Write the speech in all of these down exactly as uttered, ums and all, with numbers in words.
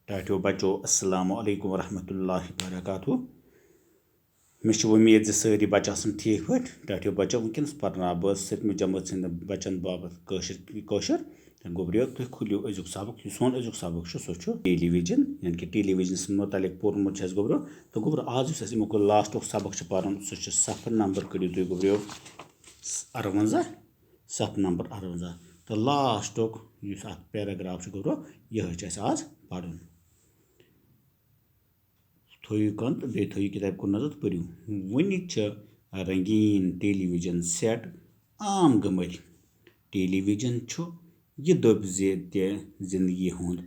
ٹاٹھیو بچو، السلام علیکم ورحمۃ اللہ وبرکاتہ۔ مےٚ چھِ وۄمید زِ سٲری بچہٕ آسَن ٹھیٖک پٲٹھۍ۔ ٹاٹھیو بچو، وٕنکیٚنَس پرناو بہٕ سٔتمہِ جمٲژ ہٕنٛدٮ۪ن بچن باپتھ کٲشِر، کٲشُر۔ تہٕ گوٚبرِو، تُہۍ کھُلِو أزیُک سبق۔ یُس سون أزیُک سبق چھُ، سُہ چھُ ٹیلی ویژن، یعنی کہِ ٹیلی ویژنس مُتعلق پوٚرمُت چھُ اَسہِ گوٚبرِو۔ تہٕ گوٚبرِو، آز یُس اَسہِ اَمیُک لاسٹُک سبق چھُ پرُن، سُہ چھُ صفحہٕ نمبر، کٔرِو تُہۍ گوٚبرِو، اَرونٛزاہ، صفحہٕ نمبر اَرونٛزاہ۔ تہٕ لاسٹُک یُس اَتھ پیراگراف چھُ گوٚبرِو، یِہوٚے چھُ اَسہِ آز پرُن۔ تھٲیِو کَن تہٕ بیٚیہِ تھٲیِو کِتابہِ کُن نظر تہٕ پٔرِو۔ وُنہِ چھِ رنٛگیٖن ٹیلی ویژن سیٹ عام گٔمٕتۍ۔ ٹیلی ویژن چھُ یہِ دٔپۍ زِ تہِ زِندگی ہُنٛد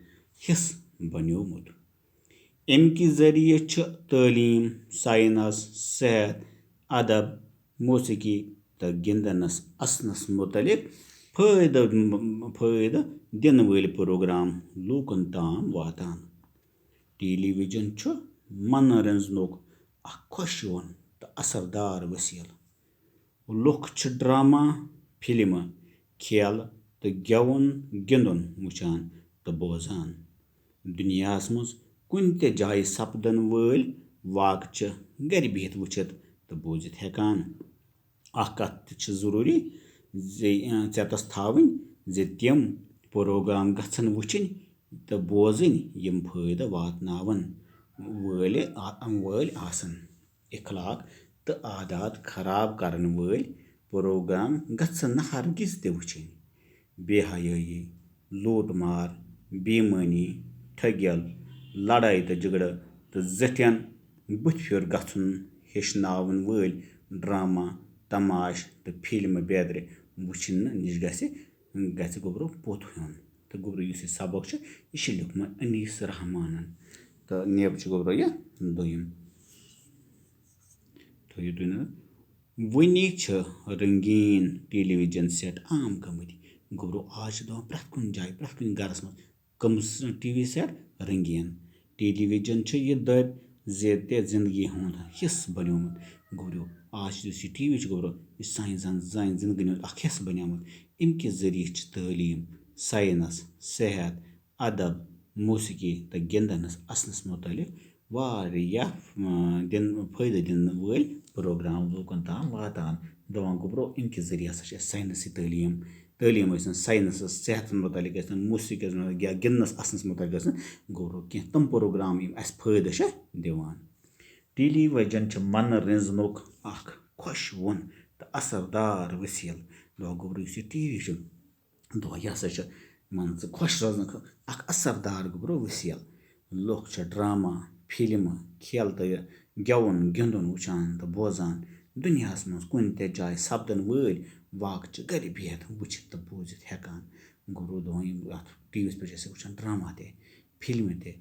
حصہٕ بنیومُت۔ اَمہِ کہِ ذٔریعہٕ چھِ تعلیٖم، ساینس، صحت، ادب، موسیقی تہٕ گِنٛدنس، اسنس مُتعلق فٲیدٕ، فٲیدٕ دِنہٕ وٲلۍ پروگرام لوٗکن تام واتان۔ ٹیلی ویژن چھُ منورنجنُک اکھ خۄش یِوُن تہٕ اثردار وسیلہٕ۔ لُکھ چھِ ڈرامہ، فلمہٕ، کھیل تہٕ گٮ۪وُن گِنٛدُن وٕچھان تہٕ بوزان۔ دُنیاہَس منٛز کُنہِ تہِ جایہِ سپدن وٲلۍ واقعہٕ چھِ گرِ بِہِتھ وٕچھِتھ تہٕ بوٗزِتھ ہٮ۪کان۔ اکھ کتھ تہِ چھِ ضروٗری زِ، اَ، ژٮ۪تس تھاوٕنۍ زِ تِم پروگرام گژھن وٕچھِنۍ تہٕ بوزٕنۍ یِم فٲیدٕ واتناون وٲلۍ آ-، وٲلۍ آسن۔ اخلاق تہٕ عادات خراب کرن وٲلۍ پروگرام گژھن نہٕ ہرگز تہِ وٕچھِنۍ۔ بے حیٲیی، لوٗٹ مار، بے ایمٲنی، ٹھگِیل، لڑٲے تہٕ جھگڑٕ تہٕ زِٹھٮ۪ن بُتھِ پھیُر گژھُن ہیٚچھناوَن وٲلۍ ڈرامہ، تماشہٕ تہٕ فلمہٕ بیترِ وٕچھنہٕ نِش گژھِ، گژھِ گوٚبرو پوٚت ہیوٚن۔ تہٕ گوٚبرو یُس یہِ سبق چھُ، یہِ چھُ لیوٗکھمُت انیس رحمانن۔ تہٕ نیب چھُ گوٚبرو یہِ دوٚیِم۔ تھٲیِو تُہۍ نظر۔ وُنہِ چھِ رنٛگیٖن ٹیلی ویژن سیٹ عام گٔمٕتۍ۔ گوٚبرو، آز چھِ دِوان پرٛٮ۪تھ کُنہِ جایہِ، پرٛٮ۪تھ کُنہِ گرس منٛز کٕم س-، ٹی وی سیٹ؟ رنٛگیٖن۔ ٹیلی ویژن چھُ یہِ دٔپۍ زِ تہِ زندگی ہُنٛد حصہٕ بنیومُت۔ گوٚبرو، آز چھُ یُس یہِ ٹی وی چھُ، گوٚبرو، یہِ چھُ سانہِ زن-، سانہِ زندگی ہُنٛد اکھ حصہٕ بنیومُت۔ اَمہِ کہِ ذٔریعہٕ چھِ تعلیٖم، ساینس، صحت، ادب، موسیقی تہٕ گِنٛدنس، اسنس مُتعلق واریاہ، اۭں، دِن-، فٲیدٕ دِنہٕ وٲلۍ پروگرام لوٗکن تام واتان۔ دپان گوٚبرو، اَمہِ کہِ ذٔریعہٕ ہسا چھِ اَسہِ ساینسی تعلیٖم، تعلیٖم ٲسِن، ساینسس، صحتس مُتعلق ٲسِن، موسیقی یس مُتعلق یا گِنٛدنس، اسنس مُتعلق ٲسِن، گوٚبرو، کینٛہہ تِم پروگرام یِم اَسہِ فٲیدٕ چھِ دِوان۔ ٹیلی ویژن چھِ منورنجنُک اکھ خۄش وُن تہٕ اثردار وسیلہٕ۔ دپان گوٚبرو، یُس یہِ ٹی وی چھُ، دۄہ یہِ ہسا چھُ، مان ژٕ، خۄش روزنہٕ خٲطرٕ اکھ اثردار گوٚبرو وسیلہٕ۔ لُکھ چھِ ڈرامہ، فلمہٕ، کھیل تہٕ گٮ۪وُن گِنٛدُن وٕچھان تہٕ بوزان۔ دُنیاہَس منٛز کُنہِ تہِ جایہِ سپدن وٲلۍ واقعہٕ چھِ گرِ بِہِتھ وٕچھِتھ تہٕ بوٗزِتھ ہٮ۪کان۔ گوٚبرو، دپان یِم اَتھ ٹی وی یَس پٮ۪ٹھ چھِ اَسہِ وٕچھان ڈرامہ تہِ، فلمہٕ تہِ،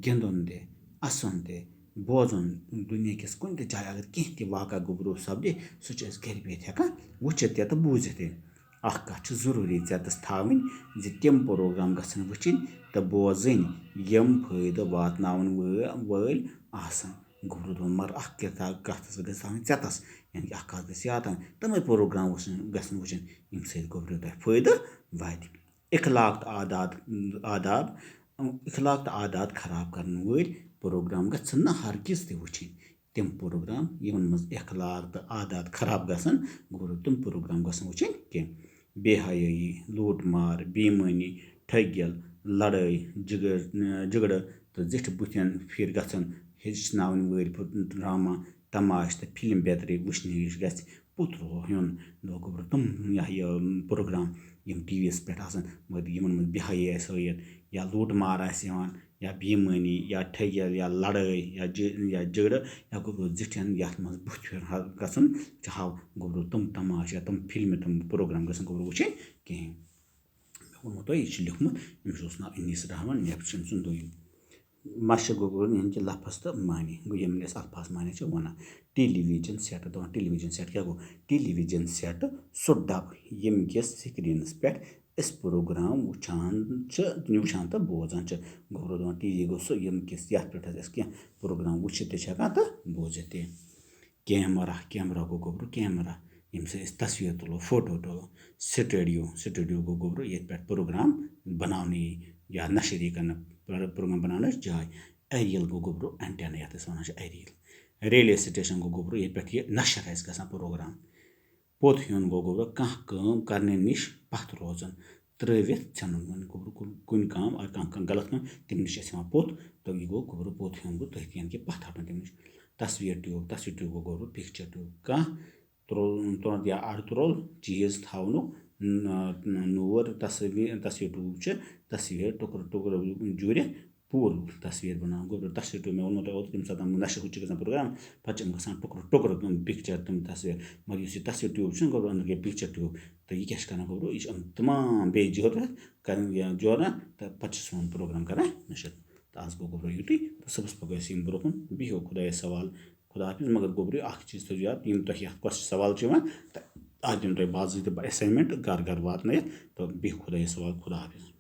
گِنٛدُن تہِ، اَسُن تہِ، بوزُن۔ دُنیا کِس کُنہِ تہِ جایہِ اگر کینٛہہ تہِ واقعہ گوٚبرو سپدِ، سُہ چھِ أسۍ گرِ بِہِتھ ہٮ۪کان وٕچھِتھ تہِ تہٕ بوٗزِتھ تہِ۔ اکھ کتھ چھِ ضروٗری ژٮ۪تس تھاوٕنۍ زِ تِم پروگرام گژھن وٕچھِنۍ تہٕ بوزٕنۍ یِم فٲیدٕ واتناون وٲ-، وٲلۍ آسن۔ گوٚبرو دوٚپُن، مگر اکھ کِتاب کتھ ہسا گژھِ تھاوٕنۍ ژٮ۪تس، یعنی کہِ اکھ کتھ گژھِ یاد تھاوٕنۍ، تِمے پروگرام گژھن، گژھن وٕچھِنۍ، ییٚمہِ سۭتۍ گوٚبرو تۄہہِ فٲیدٕ واتہِ۔ اخلاق تہٕ عادات، آداب، اخلاق تہٕ عادات خراب کرن وٲلۍ پروگرام گژھن نہٕ ہرگز تہِ وٕچھِنۍ۔ تِم پروگرام یِمن منٛز اخلاق تہٕ عادات خراب گژھن، گوٚبرو، تِم پروگرام گژھن وٕچھِنۍ کینٛہہ۔ بے حیٲیی، لوٗٹ مار، بے ایمٲنی، ٹھگِیل، لڑٲے، جگڑ-، جگڑٕ تہٕ زِٹھِ بُتھٮ۪ن پھِرۍ گژھن ہیٚچھناوٕنۍ وٲلۍ پو-، ڈرامہ، تماشہٕ تہٕ فلم بیترِ وٕچھنہٕ نِش گژھِ پوٚت رو ہیوٚن۔ دۄہ گوٚبرو، تِم، یہِ ہا یہِ پروگرام یِم ٹی وی یَس پٮ۪ٹھ آسان، مگر یِمن منٛز بے حیٲیی آسہِ ہٲیِتھ یا لوٗٹ مار آسہِ یِوان، یا بے ایمٲنی، یا ٹھگِیل، یا لڑٲے، یا جِ-، یا جھگڑٕ، یا گوٚبرو زِٹھٮ۪ن یَتھ منٛز بُتھِ پھیُر ہا گژھُن چھُ ہاو، گوٚبرو تِم تماشہٕ یا تِم فلمہٕ، تِم پروگرام گژھن گوٚبرو وٕچھِنۍ کِہیٖنۍ۔ مےٚ ووٚنمو تۄہہِ، یہِ چھُ لیوٗکھمُت، أمِس اوس ناو انیس رحمان، نیب چھُ أمۍ سُنٛد دوٚیِم۔ مشق گوٚبرو یعنی کہِ لفظ تہٕ معنی۔ گوٚو یِم أسۍ الفاظ معنی چھِ وَنان۔ ٹیلی ویژن سیٹ، دَپان ٹیلی ویژن سیٹ کیٛاہ گوٚو؟ ٹیلی ویژن سیٹ سُہ ڈبہٕ ییٚمہِ کِس سکریٖنس پٮ۪ٹھ أسۍ پروگرام وٕچھان چھِ، وٕچھان تہٕ بوزان چھِ۔ گوٚبرو دَپان ٹی وی گوٚو سُہ ییٚمہِ کِس، یَتھ پٮ۪ٹھ حظ أسۍ کینٛہہ پروگرام وٕچھِتھ تہِ چھِ ہٮ۪کان تہٕ بوٗزِتھ تہِ۔ کیمرہ، کیمرہ گوٚو گوٚبرو کیمرہ، ییٚمہِ سۭتۍ أسۍ تصویر تُلو، فوٹو تُلو۔ سٹوڈیو، سٹوڈیو گوٚو گوٚبرو ییٚتہِ پٮ۪ٹھ پروگرام بناونہٕ یی یا نشر یی کرنہٕ۔ پروگرام بناونٕچ جاے۔ ایریل گوٚو گوٚبرو اینٹینا، یَتھ أسۍ وَنان چھِ ایریل۔ ریلوے سٹیشن گوٚو گوٚبرو، ییٚتہِ پٮ۪ٹھ یہِ نشر آسہِ گژھان پروگرام۔ پوٚت ہیوٚن گوٚو گوٚبرو کانٛہہ کٲم کرنہٕ نِش پتھ روزُن، ترٲوِتھ ژھٮ۪نُن۔ وۄنۍ گوٚبرو کُن-، کُنہِ کام، اگر کانٛہہ، کانٛہہ غلط کٲم، تَمہِ نِش چھِ أسۍ یِوان پوٚت، تہٕ یہِ گوٚو گوٚبرو پوٚت ہیوٚن گوٚو تٔتھۍ، یعنی کہِ پتھ ہٹُن تَمہِ نِش۔ تصویر ٹیوب، تصویر ٹیوب گوٚو گوٚبرو پکچر ٹیوب۔ کانٛہہ ترٛوو-، تُرُن یا اَڑٕ تُرُل چیٖز تھاونُک ن-، ن-، نوٗر تصویر، تصویر ٹیوب چھِ تصویر ٹُکرٕ ٹُکرٕ جوٗرِتھ پوٗرٕ تصویر بناوان۔ گوٚبرو تصویر ٹیوب، مےٚ ووٚنمو تۄہہِ اوترٕ، ییٚمہِ ساتہٕ یِم نشہٕ ہُتہِ چھِ گژھان پروگرام، پتہٕ چھِ یِم گژھان ٹُکرٕ ٹُکرٕ تِم پکچر، تِم تصویر۔ مگر یُس یہِ تصویر ٹیوب چھُنہ، گوٚبرو أنٛدرٕ گٔے پکچر ٹیوب۔ تہٕ یہِ کیٛاہ چھِ کران گوٚبرو؟ یہِ چھِ یِم تمام بیٚیہِ جوڑ کران یا جوڑان، تہٕ پتہٕ چھِ سون پروگرام کران نشر۔ تہٕ آز گوٚو گوٚبرو یُتُے، تہٕ صُبحس پَکو أسۍ یِم برٛونٛہہ کُن۔ بِہِو خۄدایَس حوال، خدا حافظ۔ مگر گوٚبرو اکھ چیٖز تھٲیِو یاد، یِم تۄہہِ یَتھ question سوال چھِ یِوان، تہٕ اَتھ دِمہٕ تۄہہِ باضٲبطہٕ بہٕ assignment گَرٕ گَرٕ واتنٲیِتھ۔ تہٕ بِہِو خۄدایَس حوال، خدا حافظ۔